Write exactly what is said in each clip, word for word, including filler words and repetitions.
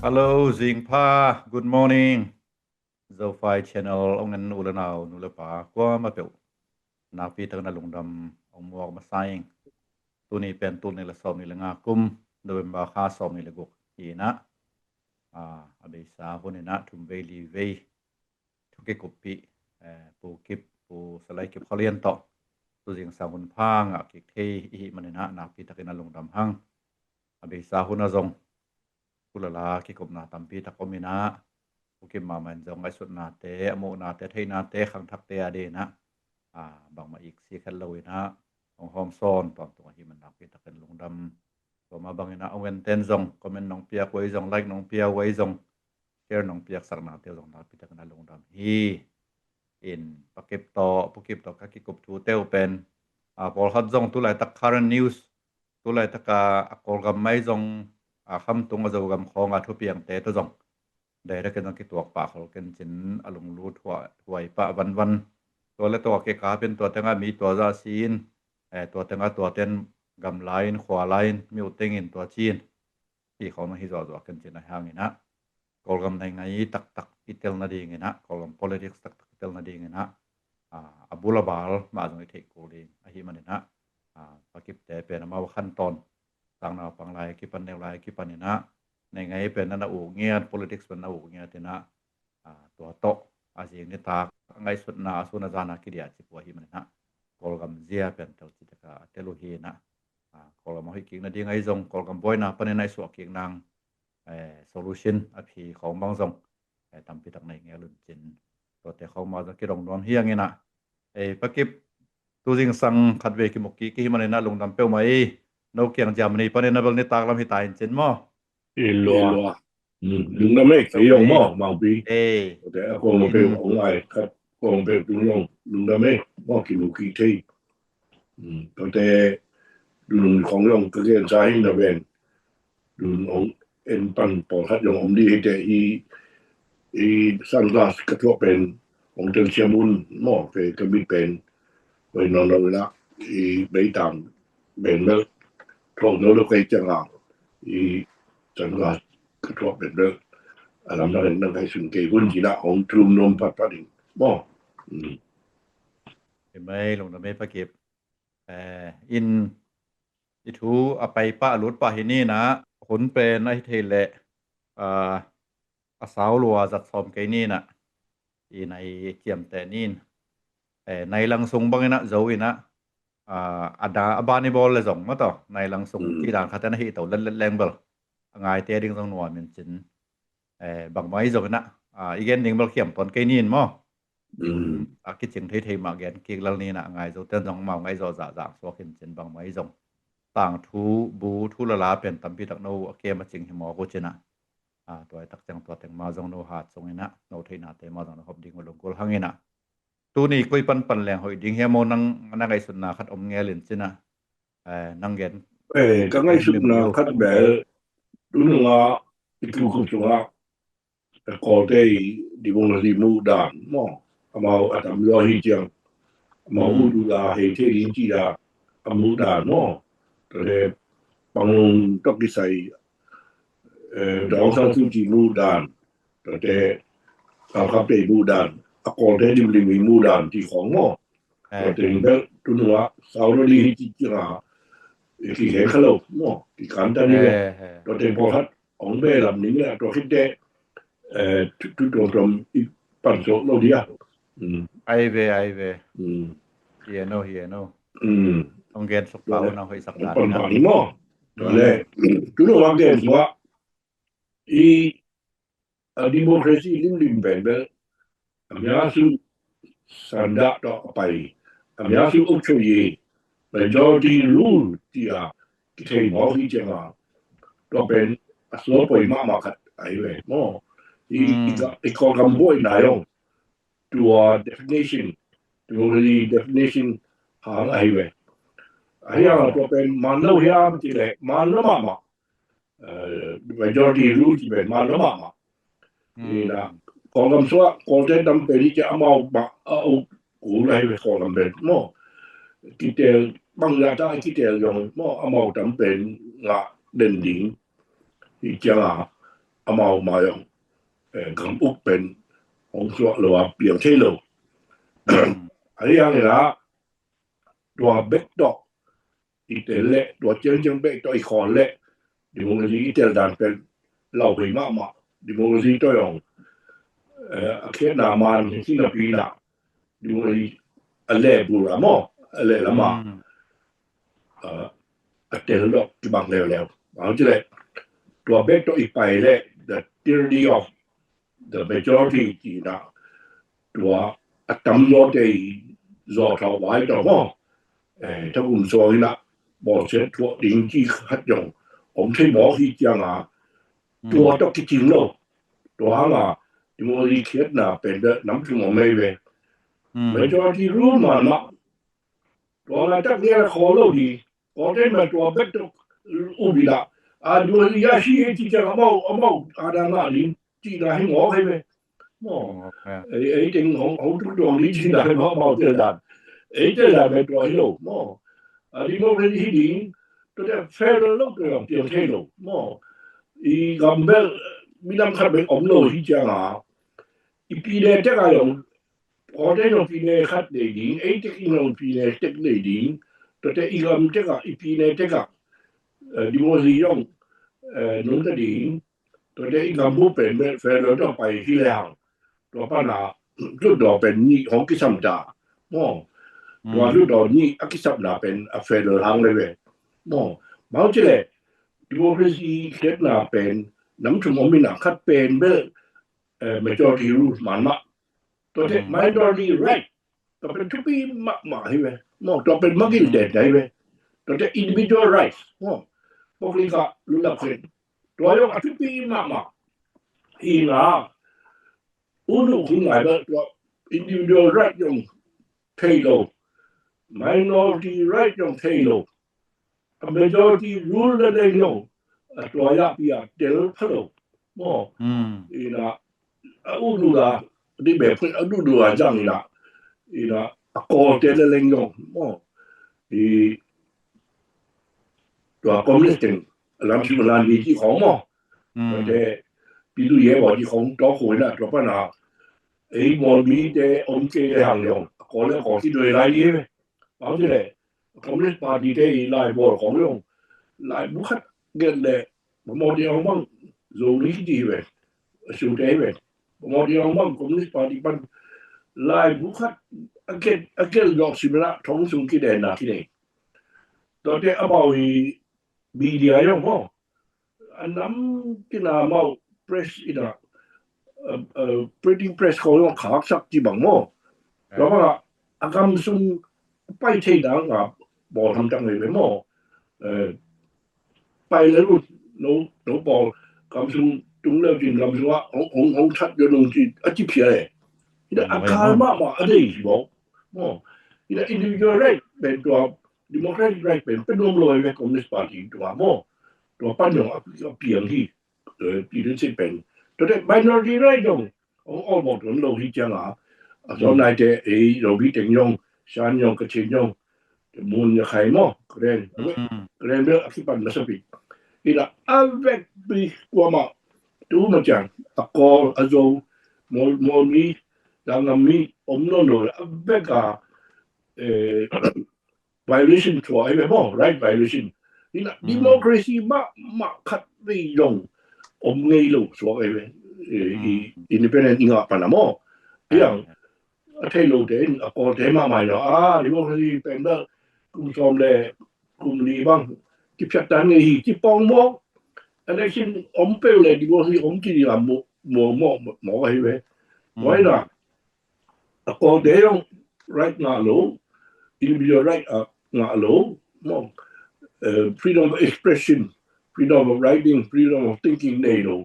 Hello, zingpha, good morning. Zofai channel ong en u le nau, nu le pa kuamah peuh nakpi takin a lungdam ong muak masa ing. Tuni pen tul nih le sawm nih le nga kum, November kha sawm nih le guk hi in ah, a beisa hun in ah thum vei li vei thu kikuppih, eh, Pu Kip, Pu Salai Kip Khua Lian tawh tu zingsang hun pha ngah kik thei i hih manin ah nakpi takin a lungdam hang. A beisa hun ah zong thu le la kikupna tampi tak om in ah, Pu Kip mahmah in zong ngaihsutnate, a muhnate, theihnate, khangthakte a ding in ah, a, bangmah iksi khat lo in ah hong hawm sawn tawntung ahih man nakpi takin lungdam. Tua mah bangin ah a ong enten zong comment nong piak uh ahi zong, like nong pia uh ahi zong, share nong piaksaknate uh zong nakpi takin a lungdam hi. In Pu Kip tawh, Pu Kip tawh ka kikup thute uh pen, a, pawlkhat zong tu laitak current news, tu laitak a, a Kawlgam mai zong, a, khamtung a Zogam khawnga thupiangte tawh zong direct in zong kituak pah khol ken cin, a lunglut huai, huai pah vanvan. Tua le tua kikap in tua tengah mi tua zah si in, eh, tua tengah tua ten gam lai in, khua lai in, mi uh teng in tua ci in, hi khawng hi zawhzawh ken cin ahih hangin ah, Kawlgam nai ngai taktak i tel nadingin ah, Kawlgam politics taktak i tel nadingin ah, a, a bul a bal mah zong i theih kul ding ahih manin ah, a, Pu Kipte pen amau a khantawn, sang naupang lai a kipan, neu lai a kipan in ah, nai ngai pen na na uk ngiat, politics pen na uk ngiat in ah, a, tua tawh a zing nitak a ngaihsutna a sun a zan a kidiah cip uh ahih manin ah, Kawlgam zia pen tel citak a tel uh hi in ah, a, Kawlgam a hoih kik nading ahi zong, Kawlgam buaina panin a i suah kik nang, eh, solution a phi khawng bang zong, eh, tampi tak nei ngel un cin. Tuate khawng mah zong kidong nuam hi hang in ah, eh, Pu Kip, tu zingsang khat vei kimuk kik i hih manin ah lungdam peuhmah i, no kiang Germany panin a bel nitak lam hi ta in cin maw? I lua. Mm, lungdam e, kei zong maw, Mangpi. Eh. Tuate a kuamah peuh ong ai khat, kuamah peuh tung zong lungdam e, maw, kimuk kik thei. Mm, tuate lung khawng zong ka gensa hi na ven. Lung ong en pan pawlkhat zong om ding hi teh, i, i sunglass ka thuak pen ong telsiam un maw, kei ka mit pen pai nawn lo in ah, i beitang pen bel thuak nawn lo kei ciang a, i sunglass ka thuak pen bel a lam na len nang kai sun kei hun ci in ah ong thum nuam patpat ding maw. Mm. Hi mai, lungdam e Pu Kip. Eh, in i thu a pai pah a lut pah hi ni in ah, hun pen ahi thei leh, ah, a sau lua zat sawm kei ni in ah, i nai ciamteh ni in, eh, nai lang sung bang in ah zo in ah, ah, a da, a ban i bawl le zong maw, tawh nai lang sung, mm, cih dan khat in ah hi to letlet leng bel a ngaite ding zong nuam in cin. Eh, bangmah hi zong in ah, ah, i gen ding bel khiam tuan kei ni in maw. Mm. A kicing theithei mah gen kik lel ni in ah, a ngai zo ten zong amau ngaih zawh zahzah suak in cin, bangmah hi zong tangthu, bu, thu le la pen tampi tak no a kem a cing hi mawk uh cin ah, ah, tua i tak ciang tua teng mah zong no hat sung in ah, no theihnate mah zong no hop ding uh lungkul hang in ah. Tuni koi panpan leng hoih ding hiam maw, nang na ngaihsutna khat om ngel in cin ah, eh, nang gen. Eh, ka ngaihsutna khat bel, tu nung a i tukum sungah Kawlte i democracy muh dan maw, amau a tam lua hi ciang, amau, mm, ut uh a hei thei ding cih dan a muh dan maw. Tuate Panglong tawh kisai, eh, Daw Aung San Suu Kyi muh dan, tuate Thang Khapt Tey muh dan, a Kawlte limlim i muh dan cih khawng maw. Eh. Tua teng bel tu nung a sau lo ding hi ci ciang a, eh, kikhel kha lo maw, kikantan hi ve. Eh, eh. Tua teng pawlkhat hong behlap ning a, tua khit teh, eh, thu, thu tuamtuam i pan sawk lo ding a. Mm. Ai ve, ai ve. Mm. Hi e no, hi e no. Mm. Hong gen suk pah un a, hoihsak ta ding a. Pan pah ni maw. Tua leh, tu nung a gen suk a, i a democracy limlim pen bel, a myasu sanda tawh a pai, a myasu ukchoyi, majority rule tia kithei mawk hi ciang a, tua pen a sual poi mahmah khat ahi ve maw. I, i, i Kawlgam buaina zong tua definition, tua definition hang ahi ve. Ahi hang a tua pen man lo hiam cih leh man lo mahmah. Eh, majority rule ci pen man lo mahmah. Ni na, Kawlgam sungah Kawlte tam pen hi ciang amau mah a uk kul ahi ve Kawlgam pen maw. Kitel bang zah ta kitel zong maw, amau tam pen ngah den ding hi ciang a, amau mai ong, eh, gam uk pen hong suak lo a piang thei lo. Ahi hangin ah tua bek tawh i tel leh, tua ciangciang bek tawh i khawl leh, democracy i tel dan pen lauhuai mahmah. Democracy tawh ong, eh, a khiatna man hi napi in ah, democracy a lehbul a maw, a lehlam ah, ah, a tel dawh kibang leuleu. Bang ci leh, tua bek tawh i pai leh, the tyranny of the majority ci-in ah, tua a tamzawte i zawhthawh vai tawh maw, eh, thakum suang in ah bawlsiat thuak ding ci khat zong om thei mawk hi ciang a, tua tawh kicing lo. Tua hang a democracy khiatna pen bel nam thum om hi ve. Majority rule mahmah. Tua laitak ni a khawl lo hi. Kawlte'n mah tua bek tawh up in ah, a, democracy a si hi ci ciang amau, amau a dan ngah ding cihna hi mawk hi ve. Maw, ei, ei teng hong, hong tuk tuang ding cihna hi mawk, amau tel dan. Ei tel dan pen tua hi lo maw. A, democracy hi ding, tua teh federal lo tua zong piang thei lo maw. I gam bel minam khat bek om lo hi ciang a, i pyine tek a zong, Kawlte'n zong pyine khat nei ding, ei tek in zong pyine tek nei ding, tua teh i gam tek a, i pyine tek a, eh, democracy zong, eh, nungta ding, tua teh i gam bup pen bel federal tawh pai hi lehang, tua pan a hlutdaw pen nih hong kisam ta maw. Tua hlutdaw nih a kisapna pen a federal hang leh ve maw. Bang ci leh democracy khiatna pen nam thum om in ah, khat pen bel, eh, majority rule mahmah. Tua teh minority right, tua pen thupi mahmah hi ve maw. Tua pen magil den hi ve. Tua teh individual rights maw, pawlkhat lungdam khin, tua zong a thupi mahmah. Hi in ah, u nu khun ngai bel tua individual right zong thei lo, minority right zong thei lo, a majority rule leh leng zong, a tua zahpi a tel pha lo maw. In ah, a u nu la, a di beh phun a nu nu a zang in ah, in ah, a Kawlte leh leng zong maw, i tua communist teng a lam sim a lan di ci khong maw. Tua teh pi du ye baw ci khong tawh khuai in ah, tua pan a ei Mawlmite om kei lehang zong a Kawl leh a Kawl ci duai lai hi ve. Bang ci leh, Communist Party te i laibawl khong zong, laibu khat gelh leh, bamawh ding hong bang, Zo ni kiti hi ve, a Sute hi ve, bamawh ding hong bang Communist Party pan laibu khat a gelh, a gelh zawh sim in ah thong sung kidenna kinei. Tua teh amau i media zong maw, a nam kina amau press in ah, uh, uh, printing press khong zong khaksak ci bang maw. Tua bang a, a gam sung pai thei dang a bawl hamtang lei ve maw. Eh, pai leh lut, no, no bawl, gam sung tung leu cin gam sung ah hong, hong, hong that zaw nung ci, a ci phial e. Hi in ah, a kal mahmah a deih hi bawk maw. Hi in ah, individual right pen tua, democratic right pen pe nuam lo hi ve, Communist Party tua maw. Tua pan zong a, a piang hi. Eh, pi dun sit pen. Tua teh minority right zong hong awlmawh tuan lo hi ciang a, a zawn nai teh ei Zomi teng zong, Shan zong, Kachin zong, Mun, Rakhine maw, Karen, Karen bel a kipan masa pi. Hi in ah, a vekpi kuamah, tu ma ciang, a Kawl, a Zo, Mawl, Mawlmi, Zangam mi om nawn lo, a vek a, eh, violation suak hi ve maw, right violation. Hi in ah, democracy mahmah khat vei zong om ngei lo suak hi ve. Eh, i independent i ngah pan a maw. Hi in ah, a thei lote in, a Kawlte mahmah in ah, a, democracy pen bel kum sawm leh kum li bang kiphiat tan ngei hi ci pong maw. Election om peuh leh democracy om ci ding a maw, maw, maw, maw hi ve. Tua hi in ah, a Kawlte zong right ngah lo, individual right a ngah lo maw, eh, freedom of expression, freedom of writing, freedom of thinking nei lo.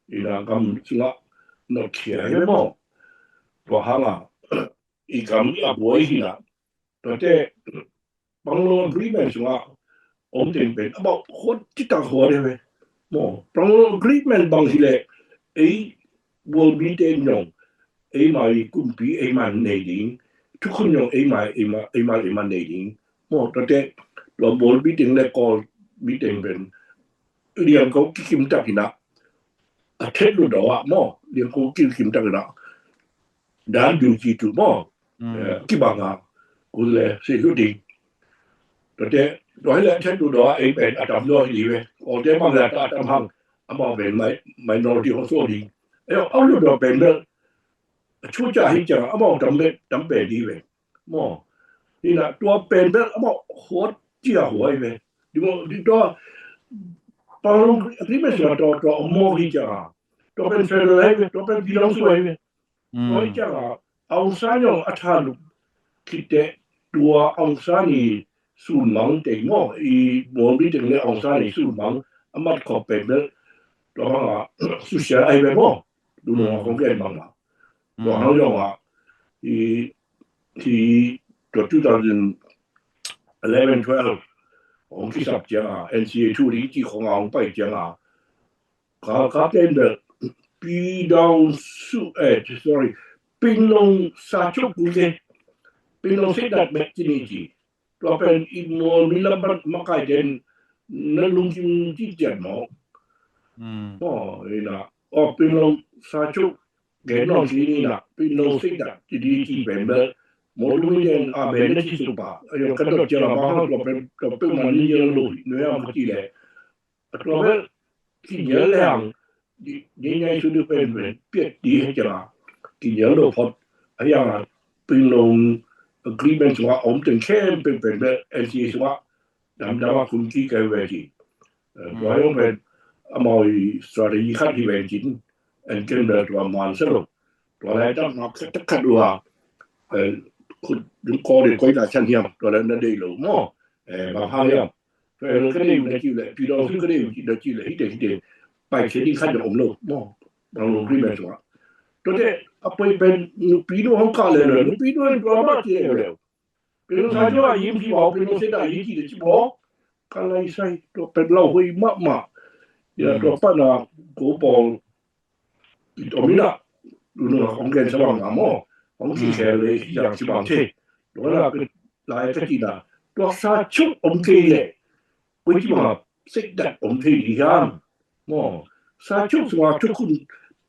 Hi in ah, gam sung ah nawtkhia hi ve maw. Tua hang a, i gam i a buai hi in ah, tua teh Panglong Agreement sung ah om teng pen amau huat ci tak huat hi ve maw. Panglong Agreement bang hi leh, ei Mawlmite in zong, eima i kumpi eima in nei ding, thukhun zong eima, eima, eima, eima in nei ding maw. Tua teh tua Mawlmi teng leh Kawlmi teng pen liam khong kikim tak hi in ah, အထက်လွှတ်တော်က မ့ၢ် လင်ကူကီး ကီး တက့ၢ် ဒါဒုးကီးတူမ့ၢ် ကီးဘၣ်ငါ ကိုယ်စားလှယ် စေလွှတ် ဒ် တတဲ ဒီးဟဲလၢအထက်လွှတ်တော်က အိမ်ပဲ အတံၤလီၢ်လံဝဲ အီၤတဲမၤလၢတၢ်တမၣ် အမ့ၢ်ပဲ minority ဟောဆိုလံ အဲ အောက်လွှတ်တော်ပဲ အချိုးကျဟိကၢ် အမ့ၢ်တံၤပဲ တံၤပဲလံဝဲ မ့ၢ် ဒ်န့ၣ် တွၢ်ပဲ အမ့ၢ်ဟိကၢ်ဟိဝဲ ဒ်မ့ၢ် ဒ်တွၢ် ပှၤ agreement စ့ၢ်ကီး တွၢ် တွၢ်အမ့ၢ် ဟိကၢ် တွၢ်ပဲ federal ဝဲ တွၢ်ပဲ ပြည်ထောင်စု ဝဲ တွၢ် ဟိကၢ် အောင်ဆန်း ညီ အထါလူၤ ခံတဲ တွၢ် အောင်ဆန်း န့ၣ် စူၢ်မၢ် တဲမ့ၢ် အံၤ မ့ၢ် မ့ၢ်တဲလၢ အောင်ဆန်း န့ၣ် စူၢ်မၢ် အမ့ၢ်တခီပဲ တွၢ် မ့ၢ် social အံၤဝဲမ့ၢ် ဒ်န့ၣ် ကွန်ကရစ်မ့ၢ် တွၢ် ဟီၣ်ယီၢ် မ့ၢ် အံၤ တွၢ် two thousand eleven twelve အီၤ ကစၢ်ပၠၣ် NCA two ဒ် ကီး ခီၣ်ငါ အီၤ ပၢ်ကၠၣ် ခါ ခါ တဲဒီး ပြည်ထောင်စု အဲ sorry ပင်လုံစာချုပ် ပူၤက့ ပင်လုံစိတ်ဓာတ် မ့ၢ် ကန့ၣ်က့ တွၢ်ပဲ အံၤ မ့ၢ် မ့ၢ်လၢဘၣ်မၤကဲဒဲး နလူၤကံကံကဲမ့ၢ် မ့ၢ် အံၤန့ၣ် အီၤ ပင်လုံစာချုပ် ကဲနီၢ်က့န့ၣ် ပင်လုံစိတ်ဓာတ် ကဒံကံပဲ မ့ၢ် မ့ၢ်တမ့ၢ်ဒဲး အမဲာ်နကံစိပာ် အယီၤကဒီးကဲလီၤ ဘၣ်ဟီၣ်တွၢ်ပဲ တွၢ်ပဲမၤနံၣ်ယဲၢ်လိၤ နွဲအမကံလဲၣ် အတွၢ်ဝဲ ကံညါလၢ ငြိမ်းချမ်းရေးဆွေးနွေးပွဲ ပျက်တီးဟဲကလီၤ ကံညါလိၤဖီ အယါ ပင်လုံ agreement စ့ၢ်ကီး အီၤတ့ၢ်ခဲ ပင် ပင် ပင် NCA စ့ၢ်ကီး ဒၣ်မတၤဝဲ ခုၣ်ကံကဲဝဲက့ၤ တွၢ်ယိၣ်ပဲ အမ့ၢ် strategy ခတ်ဟံးဝဲက့ၤ အဲ ကဲဒီးတွၢ်မၤစၢၤလိာ် တွၢ်လၢတၢ်မၤတခတ်ဝဲ ခုၣ်ဒုးကီးဒံးကွံာ်တၢ်ဆၣ်ညါ တွၢ်လၢနဒ့လိာ်မ့ၢ် ဘၣ်ဖးယါ တွၢ်လၢကဒ့ဝံၤနကံလဲၣ် ပြည်ထောင်စု ကဒ့ဝံၤနကံလဲၣ် ဟံးတဲဟံးတဲ ပာ်ကဲဒံးခါဒီးအီၤလိာ်မ့ၢ် ပှၤလူၤ agreement စ့ၢ်ကီး တွၢ်တဲ အပှ့ၤပဲ နုပံဒိၣ်ဟီၣ်ကၢ်လဲၣ်လၢ နုပံဒိၣ်တွၢ်ဘၣ်က့ၤလဲၣ် ပင်လုံစာချုပ် အံၤ မ့ၢ်ထံဘၣ် ပင်လုံစိတ်ဓာတ် အံၤ ကံလဲၣ်ကံဘၣ် ကလဲၤစဲ တွၢ်ပဲလီၤဝဲမးမး ယတွၢ်ပာ်နၤ ကိးပီၤ အီၤမ့ၢ်နၤ ဒ်န့ၣ် အီၤကဲစၢ်ဘၣ်မးမ့ၢ် အီၤကံခဲ လၢဟံးယၤစံးဘၣ်ထဲ ဒီးလၢကလၢကစံးနၤ တွၢ်စာချုပ် အီၤကံလဲၣ် ပှ့ၤကံဘၣ် စိတ်ဓာတ် အီၤကံလံယါ မ့ၢ် စာချုပ် စ့ၢ်ကီး ထုက့ၤ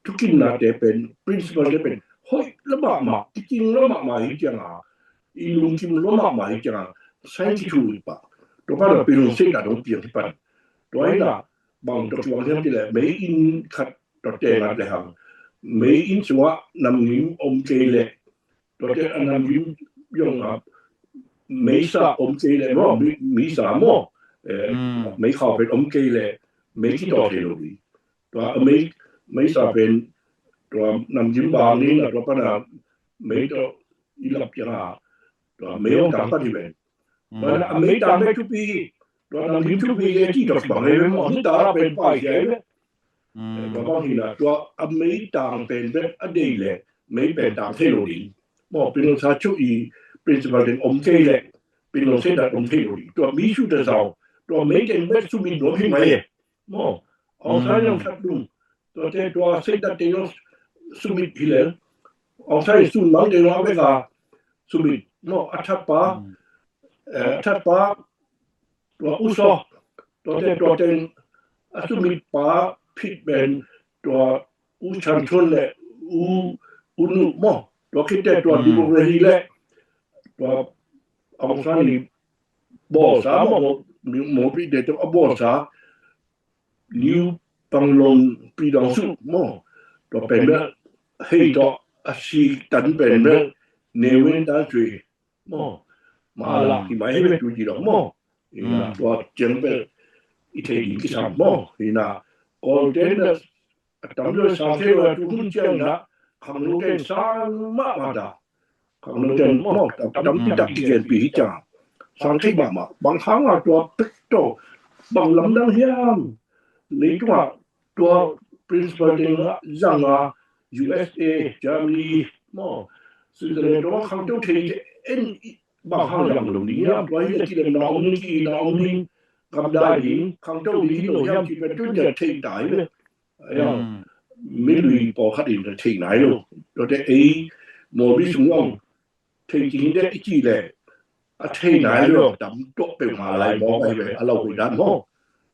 ထုက့ၤနၤတဲပဲ principle တဲပဲ ဟိလၢမးမး ကံလၢမးမး ဟံးကၢ် အံၤလူၤကံလၢမးမး ဟံးကၢ် ဆိုင်ကံထူပာ် တွၢ်ပာ်ဒီး ပင်လုံစိတ်ဓာတ် အီၤကံပာ် တွၢ်အံၤနၤ ဘၣ်တကီၤဟံးကံလဲၣ် မ့ၢ်အံၤခတ် တွၢ်တဲနၤတဟါ မ့ၢ်အံၤစ့ၢ်ကီး နမ်ဂံၢ် အီၤကံလဲၣ် တွၢ်တဲအနမ်ဂံၢ် ယီၤ မ့ၢ်စး အီၤကံလဲၣ် မ့ၢ် မ့ၢ်စးမ့ၢ် မ့ၢ်ခီၣ်ဖံး အီၤကံလဲၣ် မ့ၢ်ကံတီၤထဲလိာ်လံ တွၢ်အမ့ၢ် မ့ၢ်စးဖဲ တွၢ်နမ်ဂံၢ်ဘၣ်န့ၣ် တွၢ်ပာ်နၤ မ့ၢ်တအံၤလီၤပျၢၤ တွၢ်မ့ၢ်အီၤတၢ်ပာ်ဒံးဝဲ တွၢ်အမ့ၢ်တၢ်မ့ၢ်ထူပံ တွၢ်နမ်ဂံၢ်ထူပံ ကံတီၤဘၣ်ဝဲ မ့ၢ်အီၤန့ၣ်တၢ်ပာ်ပာ်ယဲဝဲ တွၢ်ဘၣ်ဟံးနၤ တွၢ်အမ့ၢ်တၢ်ပဲဘဲအဒ့လဲၣ် မ့ၢ်ပဲတၢ်ထဲလိာ်လံ မ့ၢ် ပင်လုံစာချုပ် အံၤ principle ဒ်အီၤကံလဲၣ် ပင်လုံစိတ်ဓာတ် အီၤထဲလိာ်လံ တွၢ်မ့ၢ်ဆူၣ်တၢ်စၢ် တွၢ်မ့ၢ်ကဲဘဲဆူၣ်မံၤဒိၣ်ဟံးမးယဲ မ့ၢ် အောင်ဆန်း ညီထပ်လူ တွၢ်တဲတွၢ်စိတ်ဓာတ် တဲညီ ဆူၣ်မံၤဟံးလဲၣ် အောင်ဆန်း ဆူၣ်မံၤတဲညီအဝဲဂၤ ဆူၣ်မံၤ မ့ၢ် အထပ်ပါ အထပ်ပါ တွၢ်ဦးစော တွၢ်တဲတွၢ်တဲ အဆူၣ်မံၤပာ်ဖံးပဲ တွၢ်ဦးချမ်းထွန်းလဲၣ် ဦး ဦးနု မ့ၢ် တွၢ်ခံတဲတွၢ် democracy လဲၣ် တွၢ် အောင်ဆန်း န့ၣ် ဘီၣ်စၢ် မ့ၢ် မ့ၢ် မ့ၢ် ပံၤဒဲး အဘီၣ်စၢ် နယူးပင်လုံ ပြည်ထောင်စု မ့ၢ် တွၢ်ပဲဘဲ ဟဲထီၣ်အဆံးတၢ်ပဲဘဲ နေဝင်းသန်းရွှေ မ့ၢ် မၤလၤ ဟံးမးဟဲဝဲတူၢ်ကံလီၤ မ့ၢ် တွၢ်ကဲဘဲ အံၤထဲဒံးကစၢ် မ့ၢ် အံၤနၤ ကီၢ်တဲန အတၢ်မ့ၢ်စၢ်ခဲဝဲတူၢ်ဟုၣ်ကဲနၤ ခီဖျိတဲန စၢ်မးမးတၢ် ခီဖျိတဲန မ့ၢ် တၢ်မ့ၢ်တၢ်ကံကဲပံၤဟံးကၢ် စၢ်ခဲမးမး ဘၣ်ဟါလၢတွၢ်ပကတီၢ် ဘၣ်လီၤမၢ်လၢဟံၣ် လၢတွၢ် တွၢ် principle တဲန ယါငါ USA Germany မ့ၢ် Switzerland တွၢ်ခီဖျိထဲ အဲ ဘၣ်ဟါလၢယါလိၤလံ တွၢ်ဟံၣ်လၢကံလၢနအီၣ်မံကံ နအီၣ်မံ ကမ်ဒၣ်လံ ခီဖျိလံ ဟံၣ်လိာ်ယါကံ ပဲတူၢ်ညါထဲတၢ်လၢ မ့ၢ်လွံၢ်ပီခါဒံး ထဲနၤလိၤ တွၢ်တဲအံၤ မ့ၢ်ဘံစူၣ်ဝီၣ် ထဲကံဒဲးအကံလဲၣ် အထဲနၤလိၤ တၢ်မ့ၢ်တပဲမၤလၢမ့ၢ်ဝဲ အလီၢ်ဝဲဒၣ်မ့ၢ်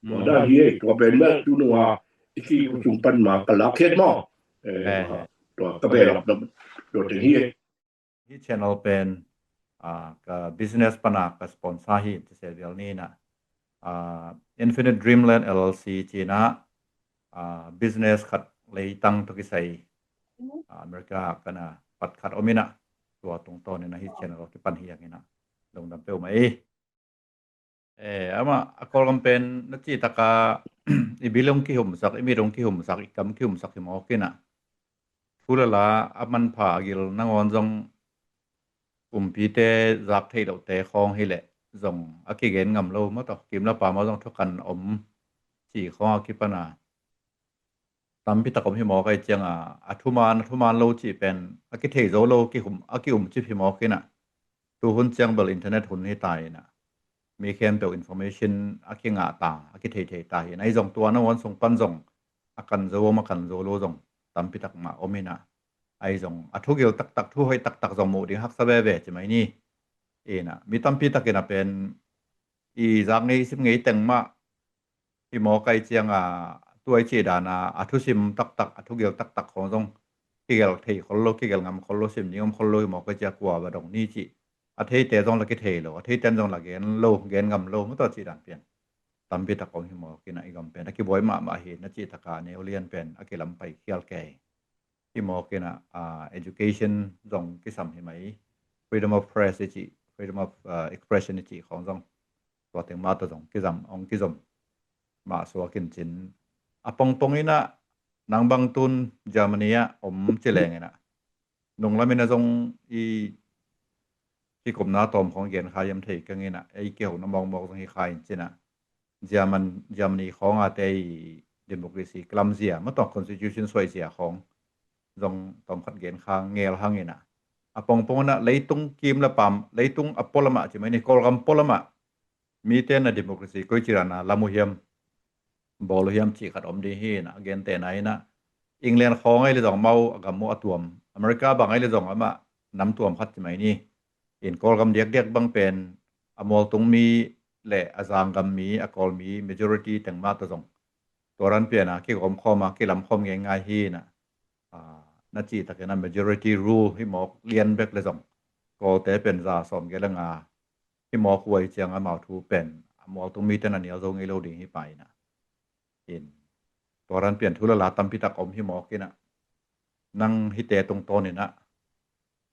မ့ၢ်ဒၣ်ဟံၣ် တွၢ်ပဲမ့ၢ်တူၢ်နဝၤ i ki sung pan ma ka lak het maw. Eh, tua ka belap na tua teng hi. Hi channel pen, ah, ka business pana ka sponsor hi, ci se vial ni na. Ah, Infinite Dreamland L L C cina, ah, business khat leitang to kisai, ah, America kana pat khat om ina, tua tungtawn ina hi channel kipan hi ang ina. Lungdam peuh mai. Eh, ama a Kawlgam pen na cih taka i bil hong kihumsak, i mit hong kihumsak, i kam kihumsak hi mawk ina. Thu le la a manpha a gil nangawn zong kumpite zak theih lohte khawng hileh zong a kigen ngam lo maw tawh, kim le pam ah zong thukan om cih khawng a kipana tampi tak om hi mawk ai cianga, a thuman, a thuman lo cih pen a kithei zo lo, kihum, a kiumcip hi mawk ina. Tu hun ciang bel internet hun hi ta ina, mi khempeuh information a kingah ta, a kithei thei ta hi ina. Ahi zong tua nangawn sung pan zong a kan zo om, a kan zo lo zong tampi tak mah om ina. Ahi zong a thugil taktak, thu hoih taktak zong muh ding haksa veve ci mai ni. Ina mi tampi tak ina pen i zak ngei, i sim ngei teng mah hi mawk ai cianga, tua i cih dana a thusim taktak, a thugil taktak khawng zong kigel thei khol lo, kigel ngam khol lo, sim ding om khol lo hi mawk ai cia kua va dong ni cih a theite zong la kithei lo, a theiten zong la gen lo, gen ngam lo maw tawh cih dan pian tampi tak om hi mawk ina. I gam pen a kibuai mahmah hi na cih taka neu lian pen a kilam pai khial kei hi mawk ina. Ah, education zong kisam hi mai, freedom of press i cih, freedom of, ah, expression i cih khawng zong tua teng mah tawh zong kizam, hong kizom mah suak in cin. A pongpong ina nang bang tun Germany ah om ci leng ina, nunglam ina zong i kikupna tawm khawng gen kha hiam thei keng ina, ei kihona mawkmawk zong hi kha in cina. German, Germany khawng a te i democracy kilamzia maw tawh, constitution suaizia khawng zong tawmkhat gen kha ngel hang ina. A pongpong ina leitung kim le pam, leitung a pualamah ci mai ni, Kawlgam pualamah mite na democracy koi ci dana lam uh hiam, bawl uh hiam cih khat om ding hi ina. A gentehna ina England khawng ai le zong amau a gam uh a tuam, America bang ai le zong amah nam tuam khat ci mai ni. In Kawlgam diakdiak bang pen a mualtung mi le a zanggam mi, a Kawl mi majority teng mah tawh zong tua ran piana kigawm khawm a, kilam khawm ngeingai hi ina. Ah, na cih takin a majority rule hi mawk lian bek le zong Kawlte pen za sawm gel a nga hi mawk huai ciang amau thu pen a mualtung mite na nial zo ngei lo ding hi pa ina. In tua ran pian thu le la tampi tak om hi mawk ina, nang hite tungtawn ina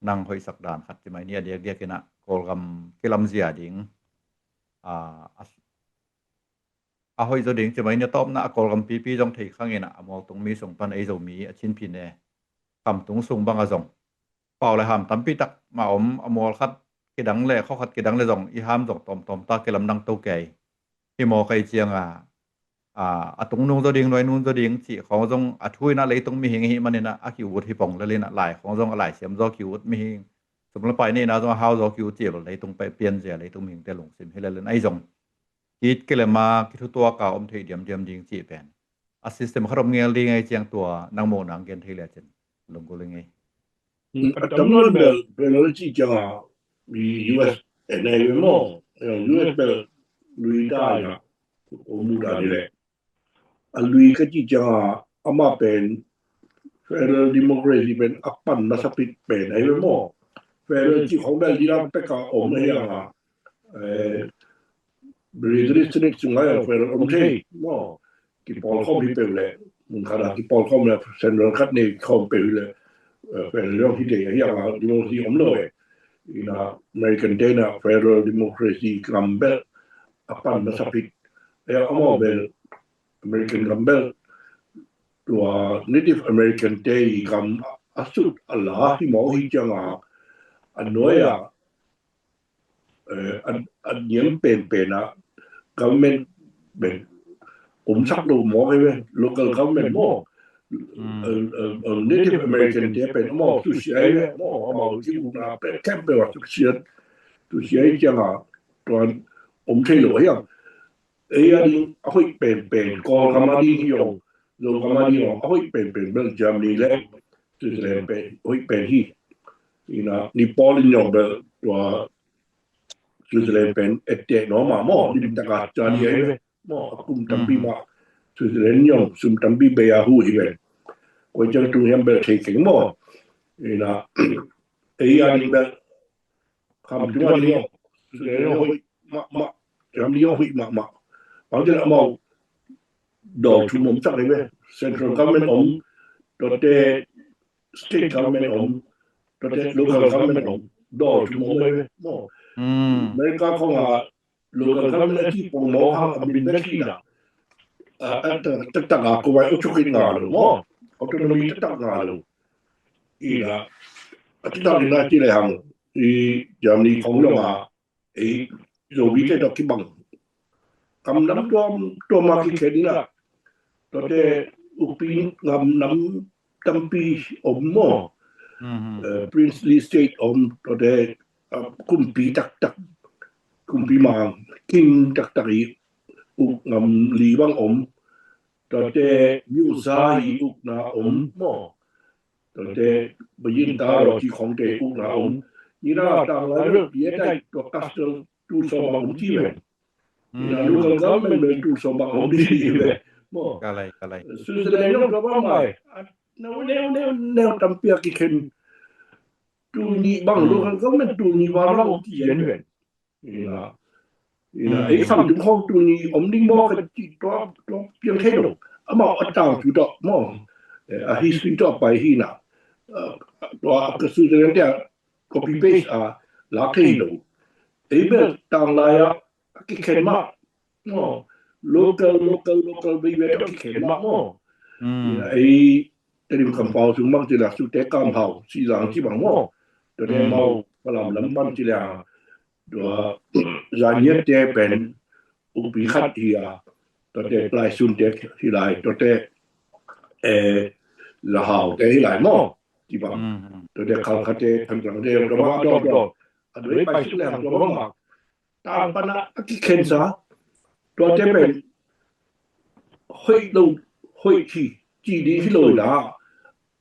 nang hoihsak dan khat ci mai ni, a diakdiak ina Kawlgam kilamzia ding, ah, a, a hoih zaw ding ci mai ni, a tawpna a Kawlgam pipi zong thei khang ina, a mualtung mi sung pan ei Zomi a Chin pyi ne khamtung sung bang a zong pau le ham tampi tak mah om, a mual khat kidang le khua khat kidang le zong i ham zong tawmtawm ta kilamdang to kei hi mawk ai cianga, a, a tungnung zaw ding, nuainung zaw ding cih khawng zong a thu ina leitung mihing hi man ina a ki-ut hi pong lel ina, lai khawng zong a laisiam zaw ki-ut, mihing sum le pai neihna zong a hau zaw ki-ut cih bel leitung pai pianzia, leitung mihingte lungsim hi lel ina. Ahi zong kit kilema kithutuaka om thei diamdiam ding cih pen a system khat om ngel ding ai ciang tua nang muhna hong gen thei le cin lunggulh ing ei. A tam nawn bel, bel lo cih cianga i U S en ai ve maw. U S bel lui ta ina, om mu ta ni le. A lui ka cih cianga amah pen federal democracy pen a pan masa pit pen ai ve maw. Federal cih khawng bel dina peka om ai anga, eh, Britishte sungai a federal om thei maw. Kipawlkhawm hi peuh le, mun khat a kipawlkhawm le, central khat nei khawm peuh hi le, eh, federal hi thei, ahi anga democracy om lo e. Ina American te na federal democracy gam bel a pan masa pit. Ahi a amau bel American gam bel tua Native American te i gam a sut a la hi mawk hi cianga a nuai a, eh, a, a niam penpen a government pen omsak lo mawk ai ve, local government maw. Eh, eh, eh, Native American te pen amau susia ai ve maw, amau ci ukna pen khempeuh a susia, susia ai cianga tuan om thei lo ahi ang. Ei a ding a hoih penpen, Kawlgam a ding hi ong, Zogam a ding ong, a hoih penpen bel Germany le Switzerland pen hoih pen hi. Ina ni Paul in yong bel tua Switzerland pen etteh no ma maw, lim taka cani ai ve maw, a kum tampi ma. Switzerland zong sum tampi bei a huh hi ven. Koi ciang tung hiam bel thei keng maw. Ina, ei a ding bel kham tung a ding zong, Switzerland zong hoih mahmah, Germany zong hoih mahmah. Bang ci leh amau dawl thum om sak hi ve. Central government om, tuate state government om, tuate local government om, dawl thum om hi ve maw. America khong a local government a cih pongmawk hang a min bek hi na. A, a, taktak a ko vai o chukit nga lo maw. Autonomy taktak nga lo. Ina, a taktak ina ci lehang, i Germany khong zong a, ei, Zomite tawh kibang. Kam nam tuam, tuam a kikhen ina. Tuate ukpi ngam nam tampi om maw. Eh, princely state om, tuate, ah, kumpi taktak, kumpi mang, king taktak i uk ngam li bang om, tuate myo sa i ukna om maw. Tuate bayin ta lo ci khongte ukna om. Ina tanglai bel pia dai tua castle tul sawm bang om ci ven. Ina local government bel tul sawm bang om ci ven maw. Ka lai, ka lai. Switzerland zong tua bang mai. Neu, neu, neu, neu tampi a kikhen. Tul nih bang local government tul nih bang bang om ci ven. Ina, ina, ei kham tung khong tul nih om ding maw ka ci tua, tua piang thei lo. Amau a tangthu tawh maw. Eh, a history tawh pai hi na. Eh, tua ka Switzerland te a copy paste a lak thei lo. Ei bel tanglai a kikhen mah maw. Local, local, local veve tawh kikhen mah maw. Ina, ei Tedim kampau sung bang ci leh Sute Kamhau, Sizang ci bang maw. Tuate mau Falam lam pan ci leh tua Zangiat te pen ukpi khat hi a, tuate Laisun te hi lai, tuate, eh, Lahau te hi lai maw. Ci bang. Tuate Khalkha te, Thangrang te, tua bang a dawm dawm. A doi pai suk lehang tua bang bang. Tang pan a kikhensa. Tuate pen hoih lo, hoih hi, ci ding hi lo ina.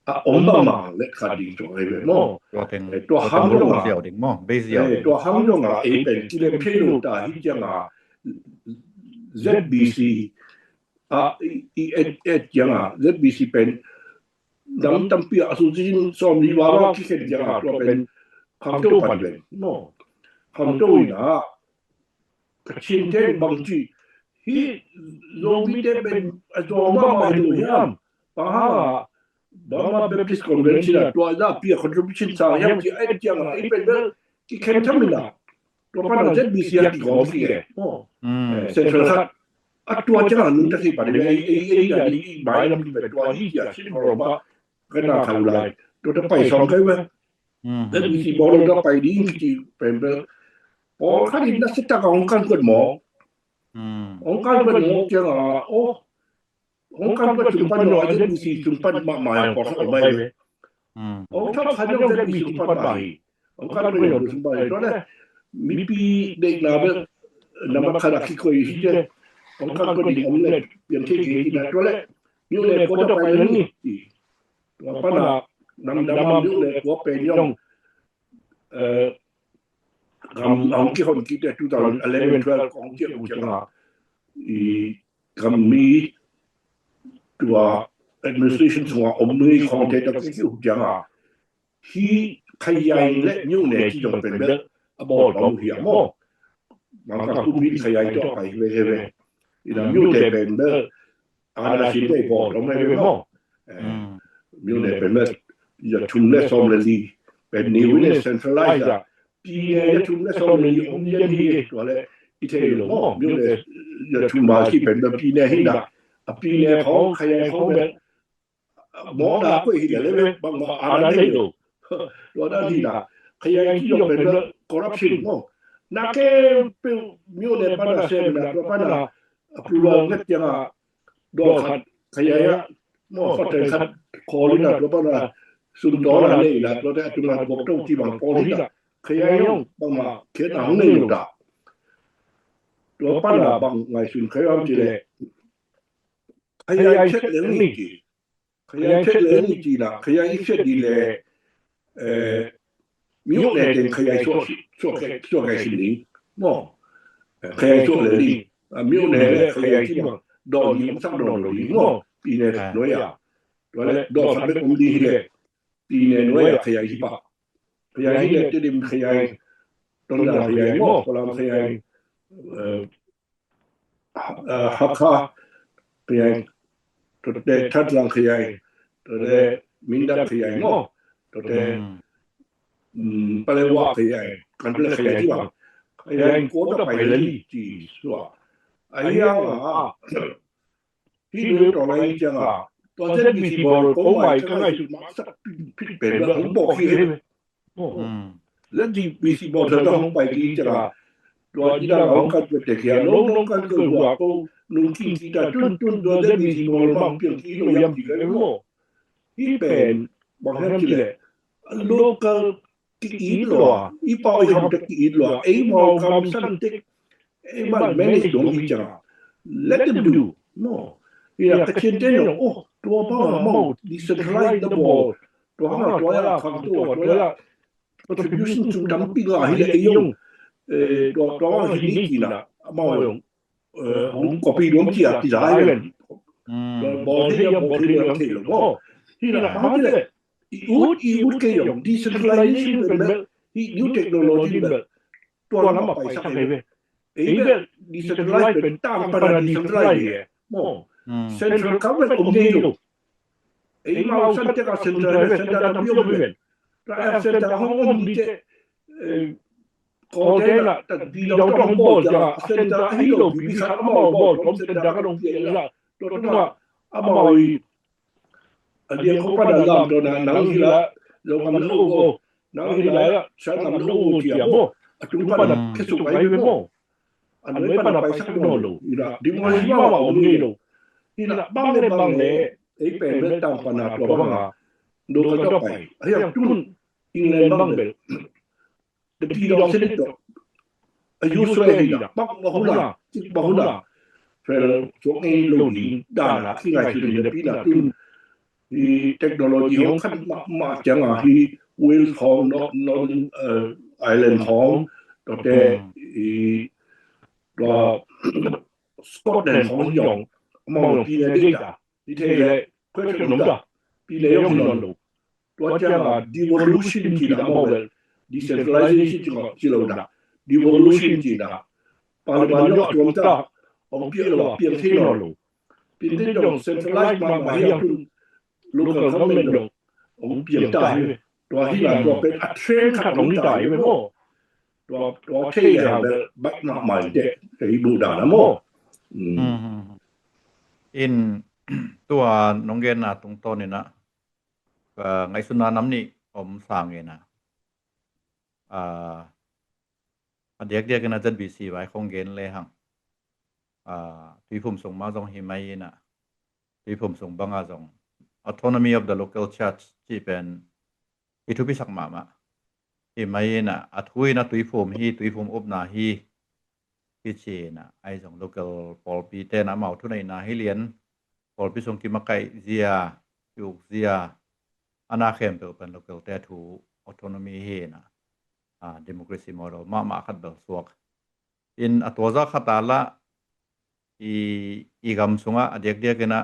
A om bang mang let khat ding tua hi ve maw. Tua teng, eh, tua tua teng hang lo dong a. Ziau ding maw, bei ziau. Eh, tua hang dong a, ei pen kilem thei lo ta hi ciang a Z B C. A, i, i et, et ciang a, Z B C pen dang tampi a association sawm li val a kikhen ciang a tua pen khangto pan ven maw. Khangto ina, Kachin te bang ci, hi Zomite pen a zawng mahmah hi lo hiam. Bang hang a, Burma Baptist Convention a tua za pi a contribution sang hiam ci a et ciang a, ei pen bel kikhen tham ina. Tua pan a Z B C a kigawm kik e. Central khat. A tua ciang a nungta thei pan a, ei, ei, ei, a ding i mailam ding pen tua hi a sin rom a ka na khau lai. Tua ta pai sawm kai ve. Z B C bawl lo ta pai ding kici pen bel. Pawlkhat in na sitak a hong kan kuat mawk. Hong kan kuat mawk ciang a, oh, hong kan kuat sung pan lo a Z B C sung pan mahmah a pawlkhat om mai ve. Hong thawk khat zong Z B C sung pan mah hi. Hong kan kuat lo sung pan hi. Tua leh mipi deihna bel nambat khat a kikoih hi te. Hong kan kuat ding om leh piang thei kei ina tua leh. Myo ne kua ta pai leng ni. Tua pan a nam dam a myo ne kua pen zong, eh, gam hong kihon kik te two thousand eleven twelve kong kihon ciang a, i gam mi tua administration sung a om mi khong te ta kihon ciang a, hi Khayai le Myo ne ci zong pen bel a bawl tawm hi a maw. Mangkang kum hi Khayai tawh pai hi ve hi ve. Ina Myo te pen bel ana sin te bawl tawm hi ve maw. Myo ne pen bel ya thum le sawm le li pen ni wi ne centralize a. Pi ne ya thum le sawm le li om yan hi tua le i thei lo maw. Myo ne ya thum ba ci pen bel pi ne hi na. A pi ne khong Khayai khong bel mawkna koih hi leh le bangmah ana nei lo. Tua dan hi na, Khayai ci zong pen bel corruption maw. Na khempeuh Myo ne pan a sem na, tua pan a approval nget ciang a, dawh khat Khayai a maw, faten khat khawl hi na, tua pan a sum tawn a nei na, tua te a tung a buak to ci bang pawl hi na, Khayai zong bangmah khiatna hong nei lo ta. Tua pan a bang ngaihsun Khayai ci leh, Khayai chet leng ni ci. Khayai chet leng ni ci na, Khayai i chet ding leh, eh, Myo ne teng Khayai suak, suak, suak kai sin ding maw. Eh, Khayai suak leng ding. Ah, Myo ne le Khayai ci bang. dawh li om sak nawn lo ding maw, pine nuai ah. Tua leh dawh khat bek om ding hi leh pine nuai ah khei ai hi pah. Khei ai hi leh Tedim khei ai, Tonzang khei ai maw, Falam khei ai, Hakha khei ai, tuate Tharzang khei ai, tuate Mindat khei ai maw, tuate Paletwa khei ai, kan pale khei ai ci bang, khei ai ko ta pai leh li ci sua. Ahi hang a hih lui tawh lai ciang a tua Z B C bawl ko mai ka ngaihsut masa phit pen bel hong bawk hi ve. Let di bisi bawl sa hong pai ki ciang a tua i dang hong kan pete kia lo nong kan ko hua ko nong king kita tun tun tua Z B C bawl mang piang ki lo yam ki kai maw. Hi pen bang hiam ci leh local ki it lo a, i pau i ham te ki it lo a, ei mau kam san tek ei man manage dong hi ciang a, let them do. No. Ina ka cian te no, oh, tua bang a mau decentralize the ball. Tua hang a tua ya khang tua tua ya contribution sum tampi ngah hi leh ei zong tua tua hi ni kina amau zong hong copy duam ci a ci zai ven. Bawl thei a bawl thei lo thei lo maw. Hi na hang hi leh i ut i ut kei zong decentralization pen bel hi new technology pen bel tua lam a paisak hi ve. Ei bel decentralize pen tang pana decentralize hi e maw. Central government om nei lo. Ei mau san tek a central ve, central tampi om hi ven. Tua a central hong om dite kawl te na tat bi dong tong bawl ciang a central ahi lo bi bi khat amau bawl om central ka dong pian la. Tua tungah amau i a liang ko pan a lam tua na nang hi la lo ngam lo o nang hi la la sa ngam lo o cia maw. A tung pan a khesuk ai ve maw. A nuai pan a paisak nawn lo. Ina democracy mahmah om nei lo. Ina bang le bang le ei pen bel tang pan a tua bang a local tawh pai. A hiang tun England bang bel the Freedom Senate tawh a usual hi na bang bang hun a cik bang hun a fel suak ngei lo ding dan a ki ngaihsut hi na pi na tun i technology hong khan mahmah ciang a hi Wales hong, Northern Ireland hong, tuate i tua Scotland hong hi hong amau pi na dei ta. Hi thei le question om ta. Pi na hong hi nawn lo. Tua ciang a devolution ci na amau bel decentralization ci lo na. Devolution ci na. Parliament yong a tuam ta. Hong piak lo a piang thei nawn lo. Pin te dong centralize mahmah hi ang tun local government dong hong piang ta hi ve. Tua hi na tua pen a trend khat hong hi ta hi ve maw. Tua tua thei le hang bel bat mahmah hi te thei bu dan a maw. In tua nong genna tungtawn in a ngaihsutna nam nih om sang in a a diakdiak in a Z B C vai khong gen le hang tuiphum sung mah zong hi mai in a tuiphum sung bang a zong autonomy of the local church cih pen i thupisak mahmah hi mai in a a thu in a tuiphum hi tuiphum upna hi hi ci in a ahi zong local pawlpi te in a amau thuneihna hi lian pawlpi sung kimakaih zia kiuk zia a na khempeuh pen local te thu autonomy hi in a democracy model mahmah khat bel suak in a tua za khat a lah i i gam sungah a diakdiak in a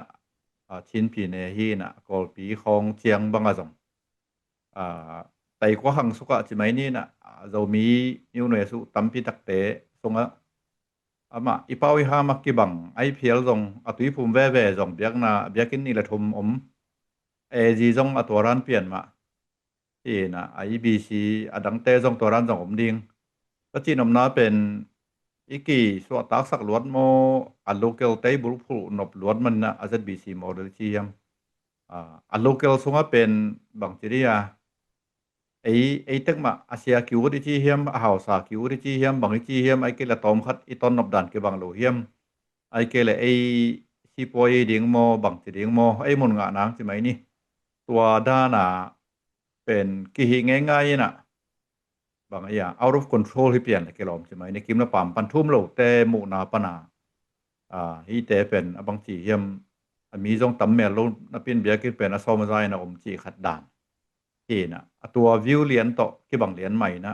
Chin pi ne hi in a Kawlpi khawng ciang bang a zong tai kua hang sukah ci mai ni in a Zomi niu nue suh tampi takte sungah amah i pau i ham a kibang a i phial zong a tuiphum veve zong biakna biakinn nih le thum om. A zi zong a tua ran pian mah hi in a I B C a dangte zong tua ran zong om ding. Ka cihnopna pen i kisuahtaksak luat maw a local te i bulphuh nop luat man in a Z B C model ci hiam. A local sungah pen bangci dih a ei ei tek mah a sia kiut i ci hiam a hausa kiut i ci hiam bang i ci hiam ai kei le tawm khat i ton nop dan kibang lo hiam. Ai kei le ei sipuai ding maw bangci ding maw ei mun ngah nang ci mai ni. Tua dan a pen kihih ngeingai in a bang a out of control hi pian le kilawm ci mai ni kim na pam pan thum lo te muhna pan a hite pen a bangci hiam a mi zong tam mel lo na pin biakinn pen a sawm a za in a om ci khat dan hi in a a tua view lian tawh kibang lian mai in a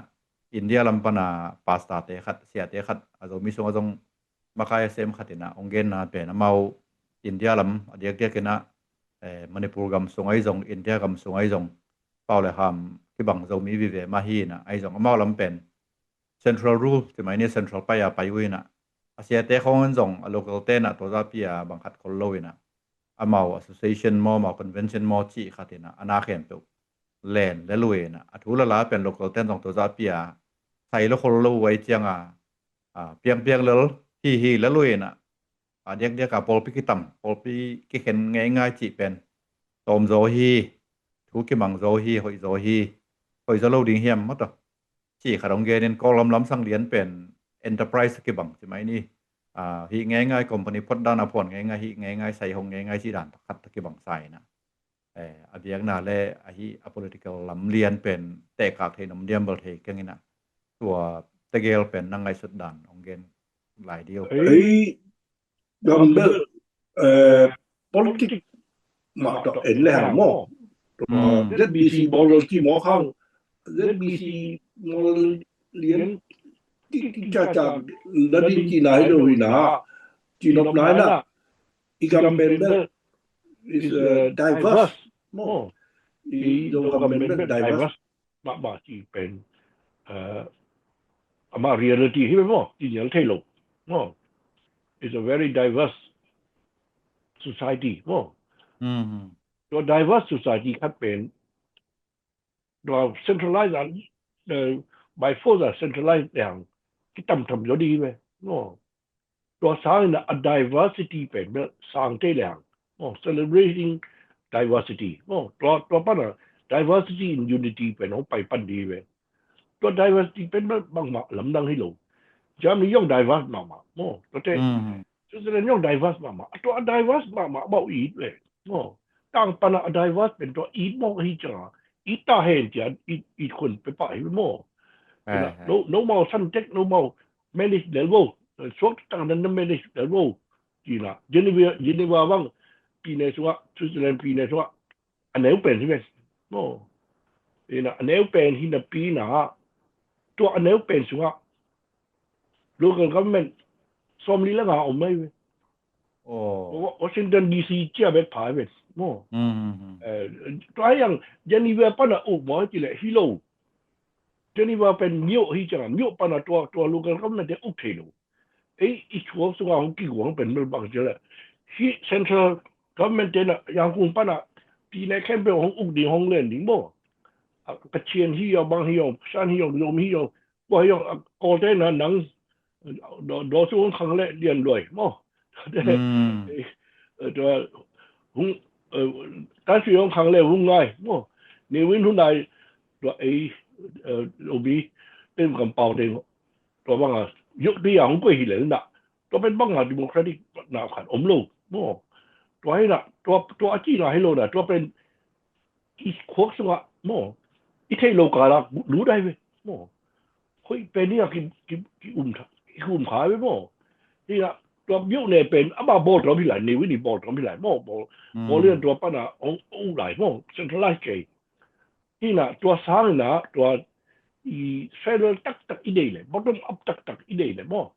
India lam pan a pastor te khat siate khat a Zomi sung a zong makai a sem khat in ah hong genna pen amau India lam a diakdiak in ah, eh, Manipur gam sung ahi zong, India gam sung ahi zong, pau le ham kibang Zomi vive mah hi in ah, ahi zong amau lam pen central rule, tua mah hi ni, central pai a pai uh in ah, a siate khawng in zong a local te in ah tua zahpi a bang khat khol lo in ah, amau association maw, amau convention maw cih khat in ah, a na khempeuh len lel uh in ah, a thu le la pen local ten zong tua zahpi a sai lo khol lo uh ahih ciang a, a, piangpiang lel hi hi lel uh in ah, a diakdiak a pawlpi kitam, pawlpi kikhen ngeingai cih pen tawm zaw hi, thu kimang zaw hi, hoih zaw hi, hoih zaw lo ding hiam maw tawh cih khat hong genin, Kawl lam lamsang lian pen enterprise kibang ci mai ni. Ah, hih ngeingai, company phot dan a phuan ngeingai, hih ngeingai, sai hong ngeingai cih dan khat kibang sa in ah, eh, a biakna le ahi a political lam lian pen tehkak thei, nom diam bel thei keng in ah, tua tegel pen na ngaihsut dan hong gen lai dih uh. Ei, gam bel, eh, politic mah tawh en le hang maw. Hmm. Z B C model ci maw khang, Z B C model lian ki, ki ca ca la ding ci nai lo hi na, ci nop nai na, i gam pen bel is, eh, diverse maw. I Zogam pen bel diverse mahmah ci pen, eh, amah reality hi ve maw, ci nial thei lo maw. It's a very diverse society maw. Mhm. Tua diverse society khat pen tua centralize an, eh, by force a centralize leng kitam tham zaw ding hi ve maw. Tua sangin a diversity pen bel sang thei leng, oh, celebrating diversity, oh, tua, tua pan a diversity in unity pen hong pai pan ding hi ve. Tua diversity pen bel bangmah lamdang hi lo. Germany zong diverse mahmah, oh, tua te, mhm, Switzerland zong diverse mahmah. Tua a diverse mahmah bau it ve, oh. Tang pan a diverse pen tua it mawk ahi ciang a, it ta hen ci a, it, it khun pia pah hi ve maw. Ai, ai. No, no mau san tek, no mau manage lel vo. Suak tak nan na manage lel vo. Ci na. Geneva, Geneva bang, pyine sungah, Switzerland pyine sungah, a neu pen hi ven. No. Ina, a neu pen hi napi na, tua a neu pen sungah local government sawmli le nga om mai ve. Oh. Wa-, Washington D C cia bek pha hi ven. No. Mm, mm, mm. Eh, tua hi ang Geneva pan a uk maw ci le hi lo. Geneva pen myo hi ciang a, myo pan a tua, tua local government te uk thei lo. Ei, i khuak sungah hong kiguang pen bel bang ci le, hih central government te na Yangon pan a pyine khempeuh hong uk ding, hong len ding maw. A, Kachin hi a, bang hi a, Shan hi a, Zomi hi a, kua hi a, a, Kawlte na nang, daw, daw sung hong khang le lian luai maw. Mm. Eh, tua, hong, eh, tan sui hong khang le hong ngai maw. Ne Win hun lai, tua ei, eh, Zomi, tem kam pau te, tua bang a, yok ti a hong kuai hi le na. Tua pen bang a democratic na khat om lo maw. Tua hi na, tua, tua a ci na hi lo na, tua pen i khuak sungah maw, i theih lo kal a lut ai ve maw. Hoih pen hi a ki, ki, ki um tha, ki um kha ai ve maw. Hi a, tua myo ne pen ama bawl tawm hi lai, ne Win i bawl tawm hi lai maw, bawl, mm, bawl lian tua pan a hong, hong lai maw, centralize kei. Hi na, tua sang hi na, tua i federal taktak i deih le, bottom up taktak i deih le maw.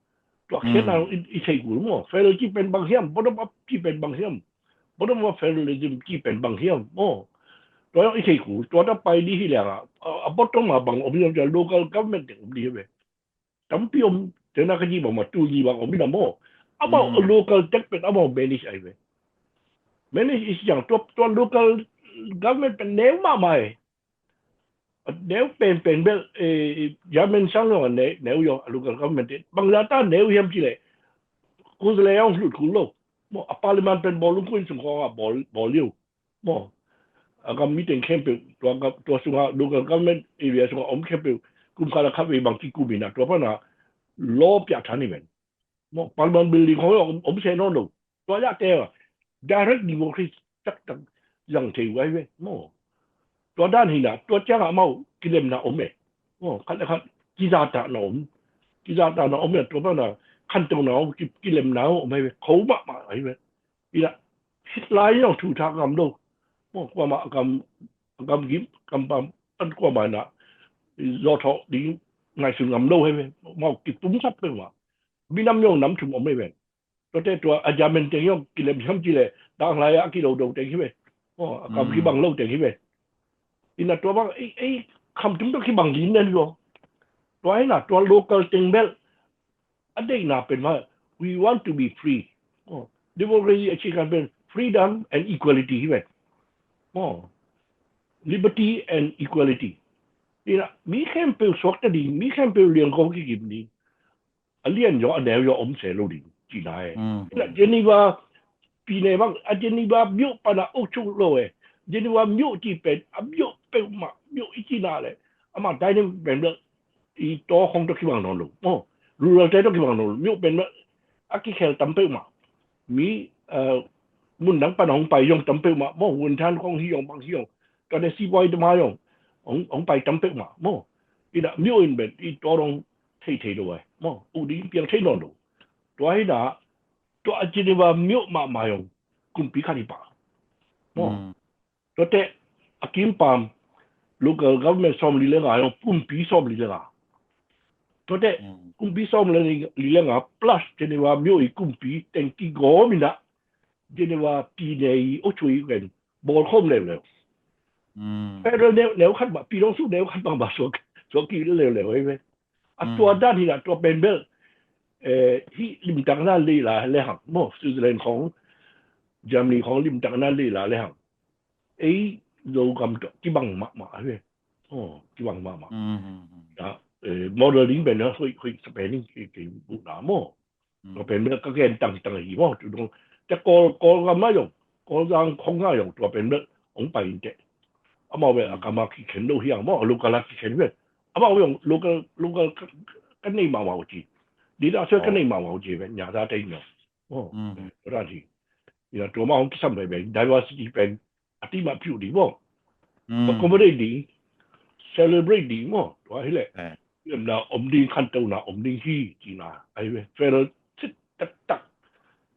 Tua khiatna, mm, i, i thei kul maw. Federal ci pen bang hiam, bottom up ci pen bang hiam. Bottom up federalism ci pen bang hiam maw. Tua i thei kul, tua ta pai ding hi leng a, a, a bottom a bang om hiam, tua local government teng om ding hi ve. Tampi om, tena ka ci bang maw, tu ni bang om hi na maw. Amau, mm, local tech pen amau manage ai ve. Manage i ci ciang, tua, tua local government pen neu mahmah e. Neu penpen bel, eh, German sang lo ne, neu yo, a local government te. Bang la ta neu hiam ci le. Kuzle yong lut kul lo. Maw, a parliament pen bawlung kuin sung khawng a bawl, bawl liu. Maw, a gam mi teng khempeuh, tua gam, tua sunga local government area sunga om khempeuh, kum khat a khat vei bang kikum in a, tua pan a law piak than hi ven. Maw, parliament building khawng om, om se nawn lo. Tua zahte a direct democracy taktak zang thei uh ai ve maw. Tua dan hi na, tua ciang a amau kilemna om e. Maw, khat le khat kizatahna om. Kizatahna om e, tua pan a khantohna om, ki, kilemna om ai ve. Kho mahmah ai ve. Ina, Hitler in zong thu thak ngam lo. Maw, kuamah a gam, a gam gim, gam pam, pan kuamah na, zawh thawh ding ngaihsun ngam lo ai ve. Maw, kitum sap pe mah. minam zong nam thum om hi ve. Tuate tua a German teng zong kilem siam ci leh dang lai a kidodo teng hi ve. Aw, a kam kibang lo teng hi ve. Ina tua bang ei, ei khamtung tawh kibang ding nen hi aw. Tua hi na tua local teng bel a deihna pen mah, we want to be free. Aw, democracy a ci kan pen freedom and equality hi ve. Aw, liberty and equality. Ina mi khempeuh suakta ding, mi khempeuh liangko kikim ding. A lian zaw a neu zaw om se lo ding cihna e. Ina Geneva pine bang a Geneva myo pana uk cuk lo e. Geneva myo ci pen a myo peuhmah myo i cihna le ama dai nem pen bel i taw khong tawh kibang nawn lo. Aw, rural te tawh kibang nawn lo. Myo pen bel a kikhel tam peuhmah. Mi mun dang pana hong pai zong tam peuhmah maw. Wun than khong hi zong bang hi zong tua ne sipuai tama zong hong pai tam peuhmah maw. Ina myo in ben i taw dong thei thei lo ai maw. Uk ding piang thei nawn lo. Tua hi na tua a Geneva myo mahmah zong kumpi khat hi pah maw. Tuate a kimpam local government sawm li le nga zong kumpi sawm li le nga. Tuate kumpi sawm li le nga plus Geneva myo i kumpi teng kigawm ina Geneva pine i o chui ken bawl khawm leuleu. Federal neu khat mah pi dong su neu khat mah mah suak suak ki leuleu ei ve. A tua dan hi na tua pen bel hih limtakna leila le hang maw. Switzerland khong Germany khong limtakna leila le hang ei Zogam tawh kibang mahmah hi ve. Aw, kibang mahmah. Model ding pen na hoih hoih sa pen in kei buhna maw. Tua pen bel ka gen tangtang hi maw. Tu dong te Kawl Kawlgam ah zong Kawlzang khong ah zong tua pen bel hong pai in teh. Amau bel a kam a kikhen lo hiang maw, a local a kikhen bel amau zong local local ka nei mahmah uh ci. Dina soi ka nei mahmah uh ci bel nya za tei nya. Aw, tua dan hi. Ina tua mah hong kisam pai bel diversity pen a ti mah piu ding maw. Accommodate ding, celebrate ding maw. Tua hi leh lemna om ding, khantona om ding hi cihna ahi ve. Federal cit taktak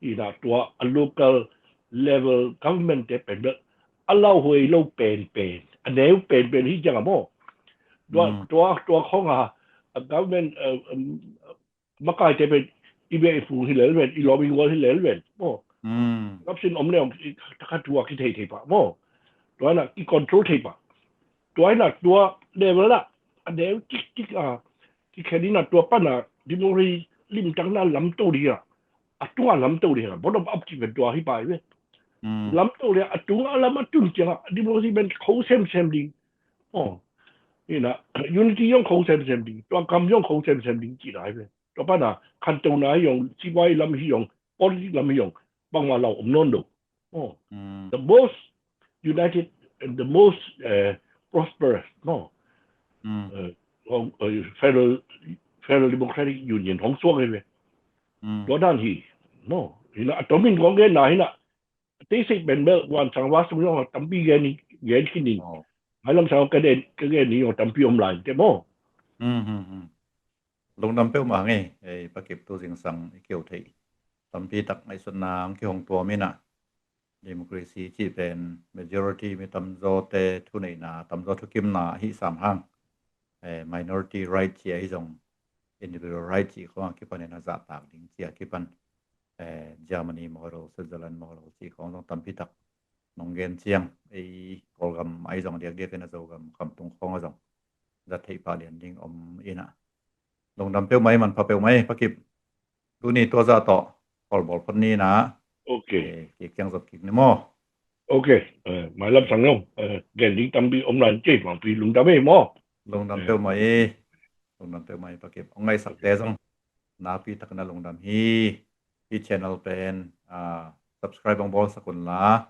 ina tua a local level government te pen bel a lauhuai lo penpen a neu penpen hi ciang a maw. Tua tua tua khong a government makaite pen i beh i phung hi lel ven, i lawm i gual hi lel ven maw. Lapsin om le om takha tua kithei thei pah maw. Tua ina i control thei pah. Tua ina tua level ah a neu tiktik a kikhen ina tua pana democracy limtakna lamto ding a, a tunga lamto ding a bottom up ci pen tua hi pah hi ve. Lamto ding a, a tunga lam a tun ciang a democracy pen kho semsem ding. Aw, ina unity zong kho semsem ding, tua kam zong kho semsem ding cihna hi ve. Tua pana khantona hi zong, sipuai lam hi zong, politics lam hi zong bangmah lau om nawn lo. Aw, the most united and the most prosperous maw. Federal Federal Democratic Union hong suak hi ve. Tua dan hi maw. Ina a tomin kong genna hi na a teisei pen bel wansang va sung zong a tampi gen gen khin in. Mailam sang ka den ka gen ni zong tampi om lai te maw. Lungdam peuhmah ngei ei pakip tu zingsang i keu theih tampi tak ngaihsutna ang kihong tuam ina. Democracy cih pen majority mi tamzawte thuneihna, tamzaw thukimna ahi sam hang minority right cih ahi zong individual right cih khong a kipan ina zahtak ding cih a kipan Germany model, Switzerland model cih khong zong tampi tak nong gen ciang ei Kawlgam ahi zong diakdiak ina Zogam khamtung khong a zong zat theih pah lian ding om ina. Lungdam peuhmah ei, manpha peuhmah ei pakip. Tuni tua zah tawh kholbawl phot ni ina. Ok. Kik kiang zop kik ni maw. Ok. Mailam sang zong gen ding tampi om lai ci, mangpi lungdam ei maw. Lungdam peuhmah ei. Lungdam peuhmah ei pakip. Hong ngaihsakte zong nakpi takin a lungdam hi. Hih channel pen subscribe hong bawlsak unla,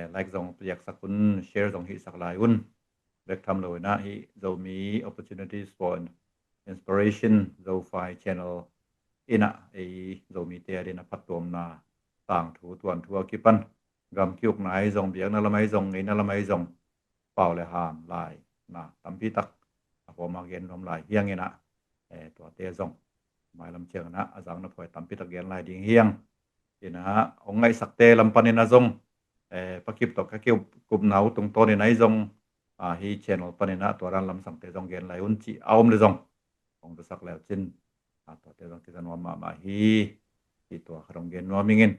like zong piaksak un, share zong hihsak lai un. Bek tham lo ina hih Zomi Opportunities for Inspiration Zofi channel ina ei Zomite a dina phattuamna tangthu tuanthu a kipan gam kiukna ahi zong, biakna lam ahi zong, ngeina lam ahi zong, pau le ham lai na tampi tak a pawma gen nuam lai hiang ina. Tuate zong mailam ciang ina a zang na phuai tampi tak gen lai ding hiang. Ina hong ngaihsakte lam pan ina zong pakip tawh ka kikupna uh tungtawn ina ahi zong hi channel pan ina tua dan lamsangte zong gen lai un cih a om le zong hong zasak leu cin A tuate zong kiza nuam mahmah hi. Hi tua khat hong gen nuam ing in.